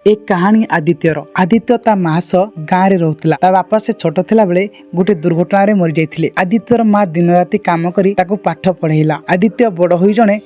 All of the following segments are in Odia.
ଏ କାହାଣୀ ଆଦିତ୍ୟର। ଆଦିତ୍ୟ ତା ମା ସହ ଗାଁରେ ରହୁଥିଲା। ତା ବାପା ସେ ଛୋଟ ଥିଲା ବେଳେ ଗୋଟେ ଦୁର୍ଘଟଣାରେ ମରିଯାଇଥିଲେ। ଆଦିତ୍ୟର ମା ଦିନ ରାତି କାମ କରି ତାକୁ ପାଠ ପଢ଼େଇଲା। ଆଦିତ୍ୟ ବଡ଼ ହୋଇ ଜଣେ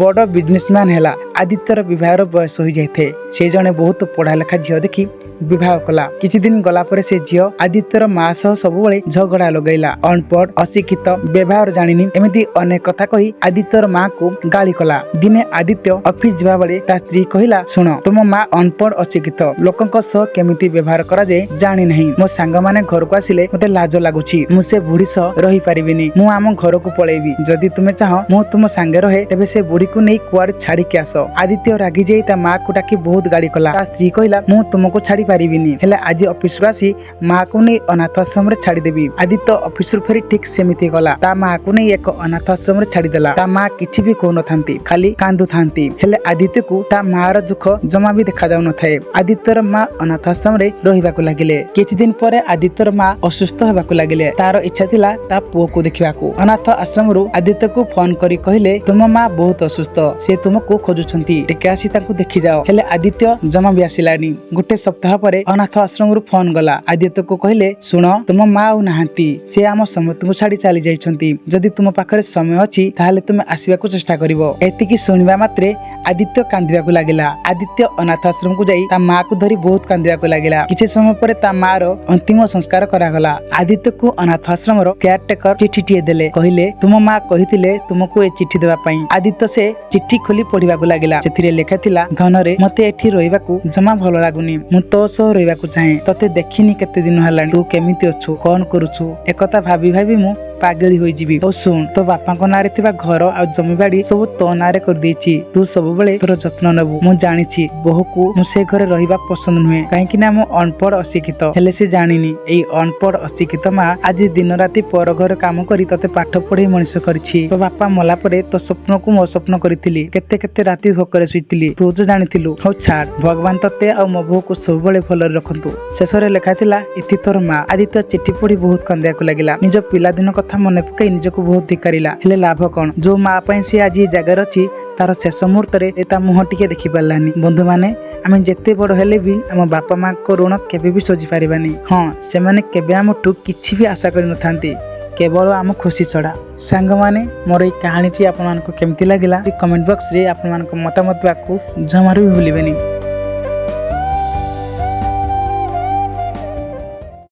ବଡ଼ ବିଜନେସମ୍ୟାନ ହେଲା। ଆଦିତ୍ୟର ବିବାହର ବୟସ ହୋଇଯାଇଥାଏ। ସେ ଜଣେ ବହୁତ ପଢ଼ାଲେଖା ଝିଅ ଦେଖି ବିବାହ କଲା। କିଛି ଦିନ ଗଲା ପରେ ସେ ଝିଅ ଆଦିତ୍ୟର ମା ସହ ସବୁବେଳେ ଝଗଡ଼ା ଲଗାଇଲା। ଅନପଢ଼, ଅଶିକ୍ଷିତ, ବ୍ୟବହାର ଜାଣିନି, ଏମିତି ଅନେକ କଥା କହି ଆଦିତ୍ୟର ମାକୁ ଗାଳି କଲା। ଦିନେ ଆଦିତ୍ୟ ଅଫିସ ଯିବା ବେଳେ ତା ସ୍ତ୍ରୀ କହିଲା, ଶୁଣ, ତୁମ ମା ଅନପଢ଼, ଅଶିକ୍ଷିତ, ଲୋକଙ୍କ ସହ କେମିତି ବ୍ୟବହାର କରାଯାଏ ଜାଣି ନାହିଁ। ମୋ ସାଙ୍ଗମାନେ ଘରକୁ ଆସିଲେ ମତେ ଲାଜ ଲାଗୁଛି। ମୁଁ ସେ ବୁଢୀ ସହ ରହିପାରିବିନି। ମୁଁ ଆମ ଘରକୁ ପଳେଇବି। ଯଦି ତୁମେ ଚାହଁ ମୁଁ ତୁମ ସାଙ୍ଗେ ରହେ, ତେବେ ସେ ବୁଢୀକୁ ନେଇ କୁଆଡେ ଛାଡିକି ଆସ। ଆଦିତ୍ୟ ରାଗି ଯାଇ ତା ମାକୁ ଡାକି ବହୁତ ଗାଳି କଲା। ତା ସ୍ତ୍ରୀ କହିଲା, ମୁଁ ତୁମକୁ ଛାଡି ପାରିବିନି, ହେଲେ ଆଜି ଅଫିସରୁ ଆସି ମାକୁ ନେଇ ଅନାଥ ଆଶ୍ରମରେ ଛାଡିଦେବି। ଆଦିତ୍ୟ ଅଫିସରୁ ଫେରି ଠିକ ସେମିତି ଗଲା। ତା ମାକୁ ନେଇ ଏକ ଅନାଥ ଆଶ୍ରମରେ ଛାଡିଦେଲା। ତା ମା କିଛି ବି କହୁନଥାନ୍ତି, ଖାଲି କାନ୍ଦୁଥାନ୍ତି। ହେଲେ ଆଦିତ୍ୟକୁ ତା ମାର ଦୁଃଖ ଜମା ବି ଦେଖାଯାଉନଥାଏ। ଆଦିତ୍ୟର ମା ଅନାଥ ଆଶ୍ରମରେ ରହିବାକୁ ଲାଗିଲେ। କିଛି ଦିନ ପରେ ଆଦିତ୍ୟର ମା ଅସୁସ୍ଥ ହେବାକୁ ଲାଗିଲେ। ତାର ଇଚ୍ଛା ଥିଲା ତା ପୁଅକୁ ଦେଖିବାକୁ। ଅନାଥ ଆଶ୍ରମରୁ ଆଦିତ୍ୟକୁ ଫୋନ କରି କହିଲେ, ତୁମ ମା ବହୁତ ଅସୁସ୍ଥ, ସେ ତୁମକୁ ଖୋଜୁଛନ୍ତି, ଟିକେ ଆସି ତାଙ୍କୁ ଦେଖିଯାଅ। ହେଲେ ଆଦିତ୍ୟ ଜମା ବି ଆସିଲାନି। ଗୋଟେ ସପ୍ତାହ ପରେ ଅନାଥ ଆଶ୍ରମରୁ ଫୋନ ଗଲା। ଆଦିତ୍ୟକୁ କହିଲେ, ଶୁଣ, ତୁମ ମା ଆଉ ନାହାନ୍ତି, ସେ ଆମ ସମସ୍ତଙ୍କୁ ଛାଡି ଚାଲି ଯାଇଛନ୍ତି। ଯଦି ତୁମ ପାଖରେ ସମୟ ଅଛି, ତାହେଲେ ତୁମେ ଆସିବାକୁ ଚେଷ୍ଟା କରିବ। ଏତିକି ଶୁଣିବା ମାତ୍ରେ ଆଦିତ୍ୟ କାନ୍ଦିବାକୁ ଲାଗିଲା। ଆଦିତ୍ୟ ଅନାଥ ଆଶ୍ରମକୁ ଯାଇ ତା ମାକୁ ଧରି ବହୁତ କାନ୍ଦିବାକୁ ଲାଗିଲା। କିଛି ସମୟ ପରେ ତା ମାର ଅନ୍ତିମ ସଂସ୍କାର କରାଗଲା। ଆଦିତ୍ୟକୁ ଅନାଥ ଆଶ୍ରମର କେୟାରଟେକର ଚିଠିଟିଏ ଦେଲେ। କହିଲେ, ତୁମ ମା କହିଥିଲେ ତୁମକୁ ଏ ଚିଠି ଦେବା ପାଇଁ। ଆଦିତ୍ୟ ସେ ଚିଠି ଖୋଲି ପଢିବାକୁ ଲାଗିଲା। ସେଥିରେ ଲେଖା ଥିଲା, ଧନରେ, ମତେ ଏଠି ରହିବାକୁ ଜମା ଭଲ ଲାଗୁନି। ମୁଁ ତୋ ସହ ରହିବାକୁ ଚାହେଁ। ତତେ ଦେଖିନି କେତେ ଦିନ ହେଲାଣି। ତୁ କେମିତି ଅଛୁ, କଣ କରୁଛୁ, ଏକଥା ଭାବି ଭାବି ମୁଁ ପାଗଳି ହୋଇଯିବି। ଆଉ ଶୁଣ, ତୋ ବାପାଙ୍କ ନାଁରେ ଥିବା ଘର ଆଉ ଜମିବାଡି ସବୁ ତୋ ନାଁରେ କରିଦେଇଛି। ତୁ ସବୁବେଳେ ତୋର ଯତ୍ନ ନେବୁ। ମୁଁ ଜାଣିଛି ବୋହୂକୁ ମୁଁ ସେ ଘରେ ରହିବା ପସନ୍ଦ ନୁହେଁ, କାହିଁକି ନା ମୁଁ ଅନପଢ, ଅଶିକ୍ଷିତ। ହେଲେ ସେ ଜାଣିନି, ଏଇ ଅନପଢ ଅଶିକ୍ଷିତ ମା ଆଜି ଦିନ ରାତି ପର ଘରେ କାମ କରି ତତେ ପାଠ ପଢେଇ ମଣିଷ କରିଛି। ତୋ ବାପା ମଲା ପରେ ତୋ ସ୍ୱପ୍ନକୁ ମୋ ସ୍ୱପ୍ନ କରିଥିଲି। କେତେ କେତେ ରାତି ଭୋକରେ ଶୋଇଥିଲି, ତୁ ତ ଜାଣିଥିଲୁ। ହଉ ଛାଡ, ଭଗବାନ ତତେ ଆଉ ମୋ ବୋହୂକୁ ସବୁବେଳେ ଭଲରେ ରଖନ୍ତୁ। ଶେଷରେ ଲେଖା ଥିଲା, ଇତି, ତୋର ମା। ଆଦିତ୍ୟ ଚିଠି ପଢି ବହୁତ କାନ୍ଦିବାକୁ ଲାଗିଲା। ନିଜ ପିଲାଦିନ କଥା ମନେ ପକାଇ ନିଜକୁ ବହୁତ ଧିକାରିଲା। ହେଲେ ଲାଭ କଣ? ଯୋଉ ମା ପାଇଁ ସେ ଆଜି ଏ ଜାଗାରେ ଅଛି, ତାର ଶେଷ ମୁହୂର୍ତ୍ତରେ ତା ମୁହଁ ଟିକେ ଦେଖି ପାରିଲାନି। ବନ୍ଧୁମାନେ, ଆମେ ଯେତେ ବଡ ହେଲେ ବି ଆମ ବାପା ମାଙ୍କ ଋଣ କେବେ ବି ଶୁଝି ପାରିବାନି। ହଁ, ସେମାନେ କେବେ ଆମଠୁ କିଛି ବି ଆଶା କରିନଥାନ୍ତି, କେବଳ ଆମ ଖୁସି ଛଡା। ସାଙ୍ଗମାନେ, ମୋର ଏଇ କାହାଣୀଟି ଆପଣମାନଙ୍କୁ କେମିତି ଲାଗିଲା, କମେଣ୍ଟ ବକ୍ସରେ ଆପଣମାନଙ୍କ ମତାମତ ଦେବାକୁ ଜମାରୁ ବି ଭୁଲିବେନି।